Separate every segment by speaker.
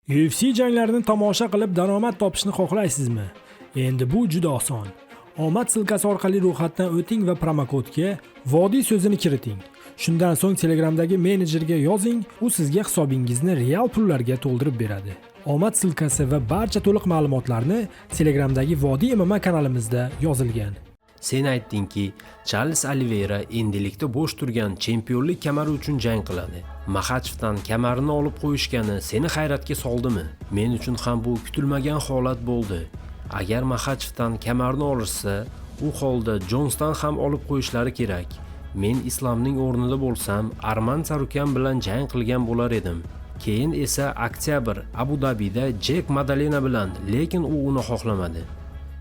Speaker 1: UFC janglarini tomosha qilib daromad topishni xohlaysizmi? Endi bu juda oson. Omad ссылка si orqali ro'yxatdan o'ting va promokodga "Vodiy" so'zini kiriting. Shundan so'ng Telegramdagi menejerga yozing, u sizga hisobingizni real pullarga to'ldirib beradi. Omad ссылка si va barcha to'liq ma'lumotlarni Telegramdagi Vodiy MMA kanalimizda yozilgan.
Speaker 2: Sen aytdingki, Charles Oliveyra endilikda bo'sh turgan chempionlik kamari uchun jang qiladi. Maxachevdan kamarini olib qo'yishgani seni hayratga soldimi? Men uchun ham bu kutilmagan holat bo'ldi. Agar Maxachevdan kamarni olishsa, u holda Jonsdan ham olib qo'yishlari kerak. Men Islamning o'rnida bo'lsam, Arman Tsarukyan bilan jang qilgan bo'lar edim. Keyin esa oktyabr Abu Dabida Jek Madalena bilan, lekin u uni xohlamadi.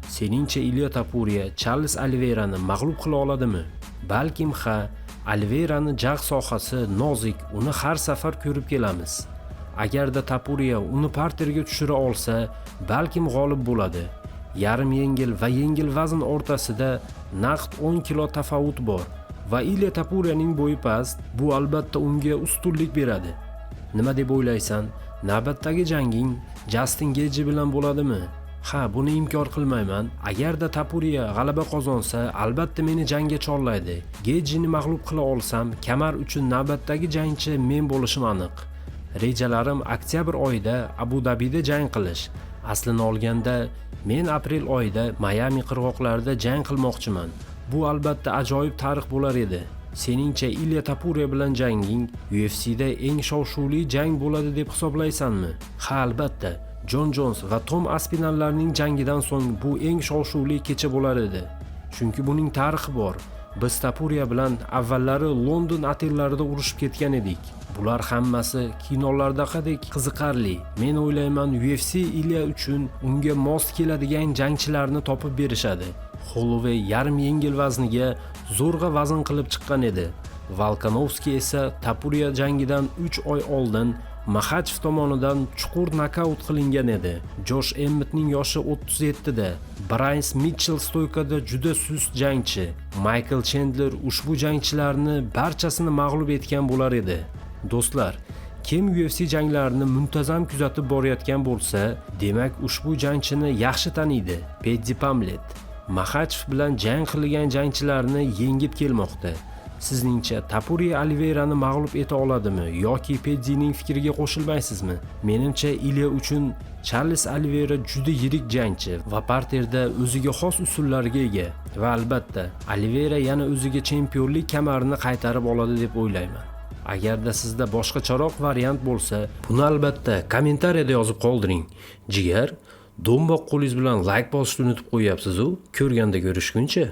Speaker 2: Seningcha, Ilya Tapuriya Charles Oliveyrani mag'lub qila oladimi? Balkim ha, Oliveyrani jag' sohasi nozik, uni har safar ko'rib kelamiz. Agarda Tapuriya uni parterga tushira olsa, balkim g'olib bo'ladi. Yarim yengil va yengil vazn o'rtasida naqd 10 kilo tafovut bor va Ilya Tapuriyaning bo'yi past, bu albatta unga ustunlik beradi. Nima deb o'ylaysan? Navbatdagi janging Jastin Geji bilan bo'ladimi? Ha, buni inkor qilmayman. Agarda Tapuriya g'alaba qozonsa, albatta meni jangga chorlaydi. Gejini mag'lub qila olsam, kamar uchun navbatdagi jangchi men bo'lishim aniq. Rejalarim oktyabr oyida Abu Dabida jang qilish. Aslini olganda, men aprel oyida Mayami qirg'oqlarida jang qilmoqchiman. Bu albatta ajoyib tarix bo'lar edi. Seningcha, Ilya Tapuriya bilan janging UFCda eng shov-shuvli jang bo'ladi deb hisoblaysanmi? Ha, albatta. Jon Jons va Tom Aspinallarning jangidan so'ng bu eng shov-shuvli kecha bo'lar edi. Chunki buning tarixi bor. Biz Tapuriya bilan avvallari London otellarida urushib ketgan edik. Bular hammasi kinolardagidek qiziqarli. Men o'ylayman, UFC Ilya uchun unga mos keladigan jangchilarni topib berishadi. Holloway yarim yengil vazniga zo'rg'a vazn qilib chiqqan edi. Volkanovski esa Tapuriya jangidan 3 oy oldin Maxachev tomonidan chuqur nokaut qilingan edi. Josh Emmettning yoshi 37 da. Brays Mitchell стойка da juda sust jangchi. Michael Chandler ushbu jangchilarni barchasini mag'lub etgan bo'lar edi. Do'stlar, kim UFC janglarini muntazam kuzatib borayotgan bo'lsa, demak, ushbu jangchini yaxshi taniydi. Peddi Pamlet Maxachev bilan jang qilgan jangchilarni yengib kelmoqda. Sizningcha, Tapuriya Oliveyrani mag'lub eta oladimi yoki Peddining fikriga qo'shilmaysizmi? Menimcha, Ilya uchun Charles Oliveyra juda yirik jangchi va parterda o'ziga xos usullarga ega va albatta Oliveyra yana o'ziga chempionlik kamarini qaytarib oladi deb o'ylayman. Agarda sizda boshqacharoq variant bo'lsa, buni albatta kommentariyada yozib qoldiring. Jigar, do'mboq qo'lingiz bilan layk bosishni unutib qo'yyapsiz-u. Ko'rganda ko'rishguncha.